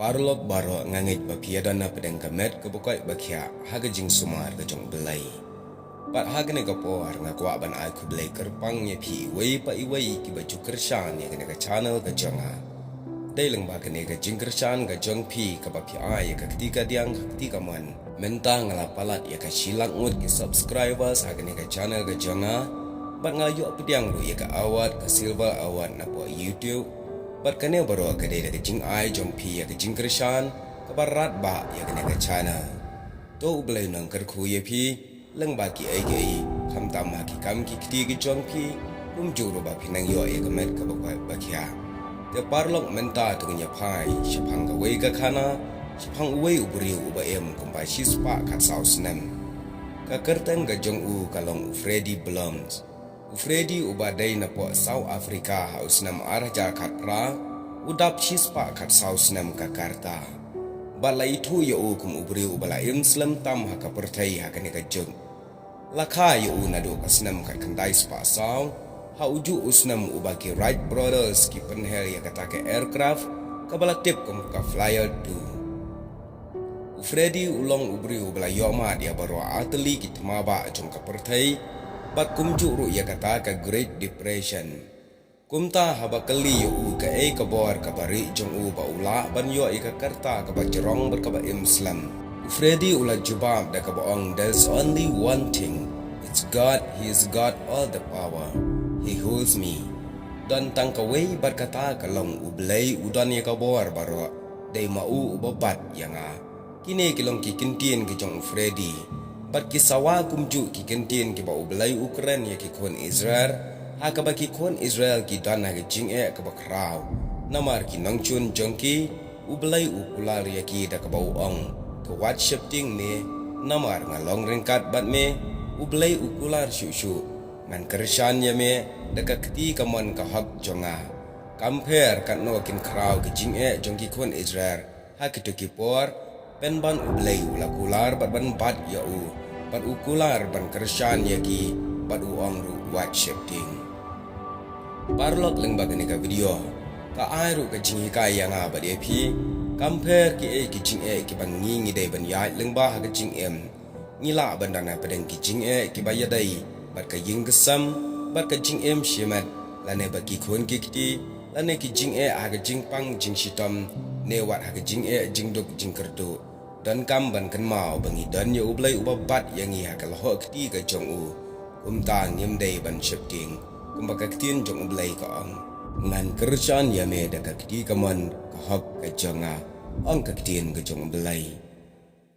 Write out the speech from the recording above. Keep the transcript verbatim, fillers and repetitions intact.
Paralok baroh, nga ngeit ba phi ïa don na pdeng ka met kaba koit ba khiah ha ka jingsumar ka jong U Blei. Bad ha kane ka por nga kwah ban ai khublei kyrpang ïa phi iwei pa iwei kiba ju kyrshan ïa kane ka channel ka jong nga. Dei lyngba kane ka jingkyrshan ka jong phi kaba phi ai ïa ka kti kadiang ka kti kamon. Mynta nga la palat ïa ka shi lak ngut ki subscribers ha kane ka channel ka jong nga. Bad nga la ïoh pdiang ruh ïa ka award, ka silver award napoh YouTube. Bad kane baroh ka dei da ka jingai jong phi ïa ka jingkyrshan kaba radbah ïa kane ka channel. To U Blei un nang kyrkhu ïa phi lyngba kiei kiei, khamtam ha ki kam ki kti ki jong phi, kumjuh ruh ba phi nang ïoh ïa ka met kaba koit ba khiah. Te paralok, mynta to ngin ïa phai shaphang kawei ka khana shaphang uwei u briew uba im kumba shispah khatsaw snem. Ka kyrteng ka jong u ka long u Freddy Blooms. U Freddy uba dei napoh South Africa, ha u snem ar hajar khatphra u dap shispah khatsaw snem ka karta. Bad la ithuh ïa u kum u briew uba la im slem tam ha ka pyrthei ha kane ka juk. La kha ïa u naduh ka snem khatkhyndai spah saw, ha ujuh u snem uba ki Wright Brothers ki pynhel ïa kata ka aircraft kaba la tip kum ka Flyer two. U Freddy u long u briew uba la ïohmad ïa baroh artylli ki thma bah jong ka pyrthei, bad kumjuh ruh ïa kata ka Great Depression. Kumta haba kylli ïa u kaei ka bor kaba rieh jong u ba u lah ban ïoh ïa ka karta kaba jrong bad kaba im slem, u Freddy u la jubab da kaba ong, "There's only one thing. It's God. He's got all the power. He holds me." Don tang kawei bad kata ka long U Blei u don ïa ka bor baroh. Dei ma u uba bat ïa nga. Kine ki long ki kyntien ki jong u Freddy. Bad ki sawa kumjuh ki kyntien kiba U Blei u kren ïa ki khun Israel, ha kaba ki khun Israel ki don ha ka jingeh kaba khraw. Namar ki nongshun jong ki, U Blei u kular ïa ki da kaba u ong, "To wat sheptieng me, namar nga long ryngkat bad me, U Blei u kular shuh shuh, ngan kyrshan ïa me da ka kti kamon ka hok jong nga." Kam pher katno kin khraw ki jingeh jong ki khun Israel ha kito ki por, pynban U Blei u la kular bad ban bat ïa u, bad u kular ban kyrshan ïa ki, bad u ong ruh, "Wat sheptieng." Paralok, lyngba kane ka video ka ai ruh ka jinghikai ïa nga bad ïa phi. Kam pher kiei ki jingeh kiba ngi ngi dei ban ïaid lyngba ha ka jingim, ngi lah ban don na pdeng ki jingeh kiba ïadei bad ka ïing ka sem, bad ka jingim shimet, lane bad ki khun ki kti, lane ki jingeh ha ka jingpang jingshitom, ne wat ha ka jingeh jingduk jingkyrduh. Donkam ban kynmaw ba ngi don ïa U Blei uba bat ïa ngi ha ka lyoh kti ka jong u. Kumta ngim dei ban sheptieng, kumba ka ktien jong U Blei ka ong, "Ngan kyrshan ïa me da ka kti kamon ka hok ka jong nga," ong ka ktien ka jong U Blei.